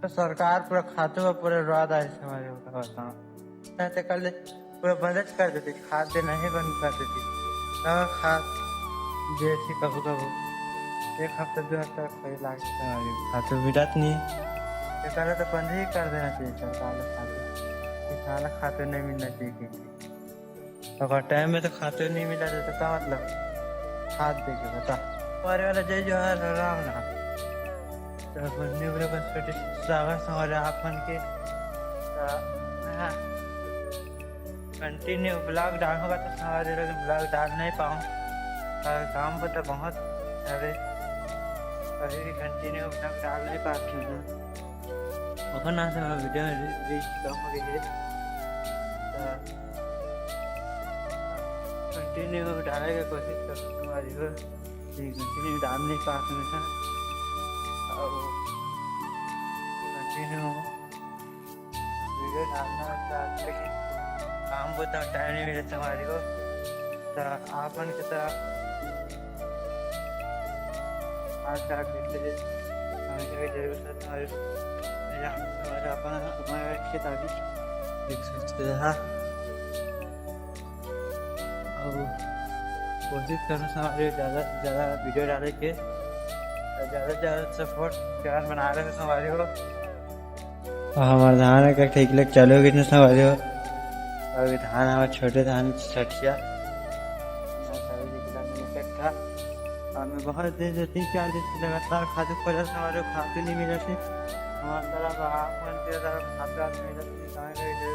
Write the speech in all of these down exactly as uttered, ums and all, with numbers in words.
तो सरकार पूरा खातू का पूरा रुआ डारे संगवारी हो, का बताओ। नहीं तो कल पूरा बंद कर देती, खाद देना ही बंद कर देती। तो खाद देती कभू कभू, एक हफ्ता दो हफ्ता कोई लाग संगवारी हो, खातू मिलत नहीं। तो कल तो बंद ही कर देना चाहिए सरकार ने खातू, किसान ला खातू नहीं मिलना चाहिए कहीं। अगर टाइम में तो खातू नहीं मिला तो, तो का मतलब खाद दे के बता। हमारे वाला जय जोहार हो राम राम। तो बंधु लोग छोटे स्वागत संगवारी हो आप मन के। तो हाँ, कंटिन्यू ब्लॉग डालूंगा तो संगवारी हो, लेकिन ब्लॉग डाल नहीं पाऊँ, और काम पर तो बहुत सारे, अभी भी कंटिन्यू ब्लॉग डाल नहीं पाती हूँ। ओकर नाम से मैं वीडियो में री-, रीच कम हो गई है। तो कंटिन्यू डाले के कोशिश कर संगवारी हो, लेकिन कंटिन्यू डाल नहीं पाते हैं। और कंटिन्यू वीडियो डालना था, लेकिन काम बहुत टाइम नहीं मिले संगवारी हो। तो आप मन की तरह आज का वीडियो हमेशा की जरूरत है संगवारी हो। मेरा, हमारा अपना, हमारा खेत अभी देख सकते हैं। और कोशिश करना संगवारी हो ज़्यादा से ज़्यादा वीडियो डाले के, और ज़्यादा से ज़्यादा सपोर्ट, प्यार बना रहे संगवारी हो। और हमारे धान का ठीक लग चालू हो गई संगवारी हो। अभी धान हमारे छोटे धान सठिया था। और मैं बहुत दिन से, तीन चार दिन से लगातार खातू खोजा संगवारी हो, खातू नहीं मिला थे। हमारे तरफ आप मन के तरफ खातू नहीं मिला थे, कहाँ गए थे?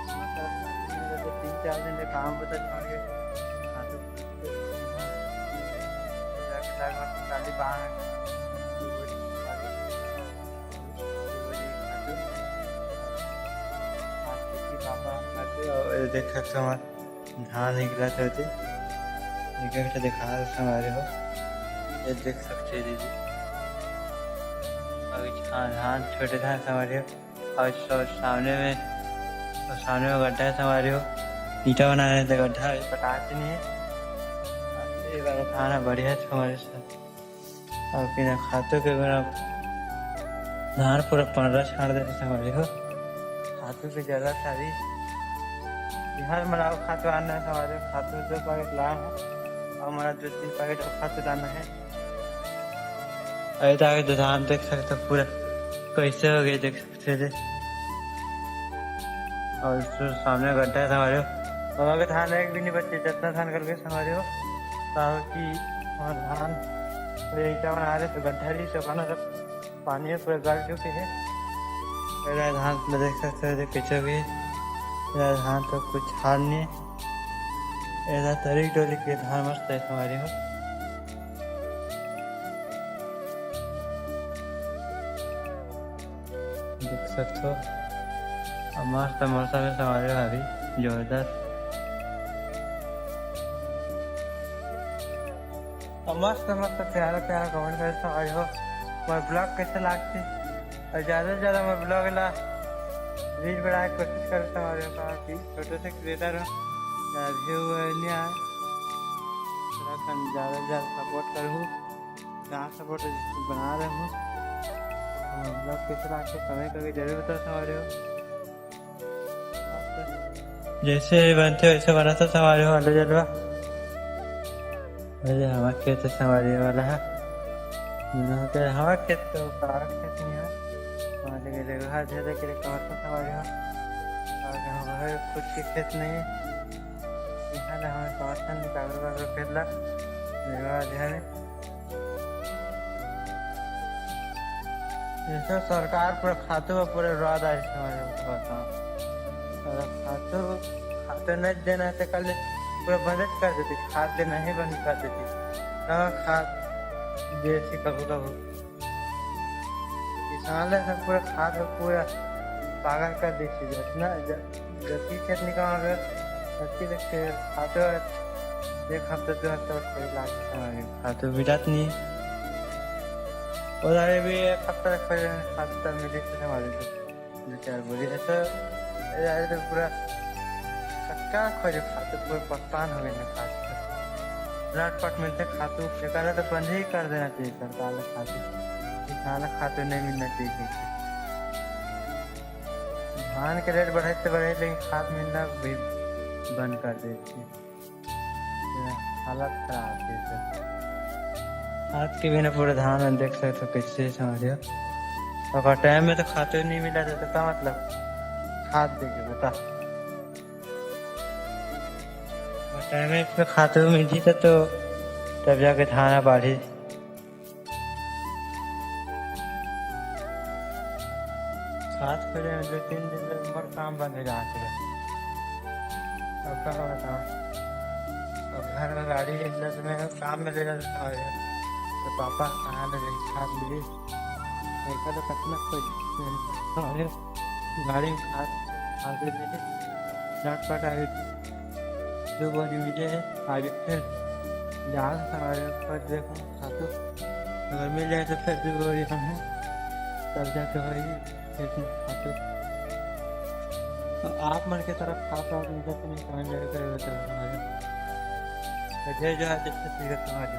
हमारे तरफ खातू नहीं मिला थे, तीन चार दिन से काम होता छोड़ के खातू जाके लगभग चालीस बाहर खातू। और ये देख सकते हो हमारे धान निकला था जी। ये कैसे दिखा रहे संगवारी हो, ये देख सकते हैं दीदी। अभी हाँ, धान छोटे धान संगवारी हो। और सो-, सामने में, और सामने में गड्ढा है संगवारी हो। ईंटा बना रहे थे, गड्ढा अभी पटाते नहीं है। ये वाला धान है बढ़िया है संगवारी हो। और बिना खातू के बिना धान पूरा पंडरा छाड़ देते संगवारी हो। खातू की जरूरत है अभी। बिहार में लाओ खातू आना है संगवारी हो। खातू दो पैकेट लाए हैं और हमारा दो तीन पैकेट और खातू लाना है। अरे तो आगे तो धान देख सकते हो पूरा कैसे हो गए, देख सकते थे। और इसके सामने गड्ढा है संगवारी हो। बाबा के धान एक भी नहीं बचे, जितना धान कर गए संगवारी हो। ताकि और धान पूरे ईंटा बना रहे तो गड्ढा रही तो बना सब पानी में पूरे गल चुके हैं। मेरा धान में देख सकते हो जो कैसे भी, मेरा धान तो कुछ हाल नहीं है। ऐसा तरीक डोली के धान मस्त है संगवारी हो। देख सकते हो, अब मस्त मौसम है संगवारी हो, अभी जोरदार। अब मस्त मस्त प्यारा प्यारा कमेंट करे संगवारी हो। और ब्लॉग कैसे लागथे? और ज़्यादा से ज़्यादा मैं ब्लॉग ला रीच बढ़ाए के कोशिश करता हूँ। और काफ़ी छोटे से क्रिएटर हूँ, ज़्यादा व्यू नहीं आए, थोड़ा कम ज़्यादा से ज़्यादा सपोर्ट करूँ, जहाँ सपोर्ट बना रहे हूँ। और ब्लॉग कैसे लागथे कमेंट करके जरूर बताओ संगवारी हो। जैसे बनथे वैसे बनाथों संगवारी हो, आलू जलवा। अरे हमारे खेत संगवारी वाला है। हमारे खेत तो परागण खेत नहीं है। हमारे के जगह है, धीरे धीरे कमर को संगवारी हो। और हमारे खुद के खेत नहीं है। यहाँ ले हमें समर्थन नहीं, कागल बागल खेत ला। जगह है, ध्यान है। जैसे सरकार पूरा खातू का पूरा रुआ डारे संगवारी हो, बताओ। अगर खातू, खातू नहीं देना है तो कल पूरा बंद कर देती, खाद देना ही बंद कर देती। कहाँ खाद देती कभू कभू। किसान ला सब पूरा खाद में पूरा पागल कर देती। जितना ज-, जबकि खेत निकाल रहे, जबकि देख के खाद एक हफ्ता दो हफ्ता कोई लाग खाद तो मिलत नहीं। और अरे भी एक हफ्ता तक कोई खाद तो मिले थे हमारे को, दो चार बोरी ऐसा। यार तो पूरा कक्का खोजे खाद, पूरा परेशान हो गए हैं खाद से। लटपट मिलते खातू, सरकार तो बंद ही कर देना चाहिए सरकार ने खातू। किसान खातू नहीं मिलना चाहिए। धान के रेट बढ़े तो बढ़े, लेकिन खाद मिलना भी बंद कर देते। हालत खराब है सर। खाद के बिना पूरा धान में देख सकते हो कैसे समझ लो। अगर टाइम में तो खातू नहीं मिला तो, तो का मतलब खाद देके बता। अगर टाइम में इसमें खातू मिलती तो, तो तब जाके धान बाढ़ी। खाद खोजे में दो तीन दिन में हमार काम बंद हो जाते हैं। अब का बताओ, अब घर में गाड़ी ले जाते, मैं काम में ले जाता है, तो पापा कहाँ ले गए खाद लिए? ऐसा तो कतना कोई अरे, गाड़ी में खाद खाद ले लेते, झटपट आए, दो बोरी मिले है, आगे फिर जान हमारे पर देखो खातू, अगर मिल जाए तो फिर दो बोरी हम हैं, तब जाके भाई लेकिन खातू। तो आप मन के तरफ खास बात मुझे तो नहीं समझ में आ रहा है, तो हमारे तो जय जय जिससे सीरत समाज।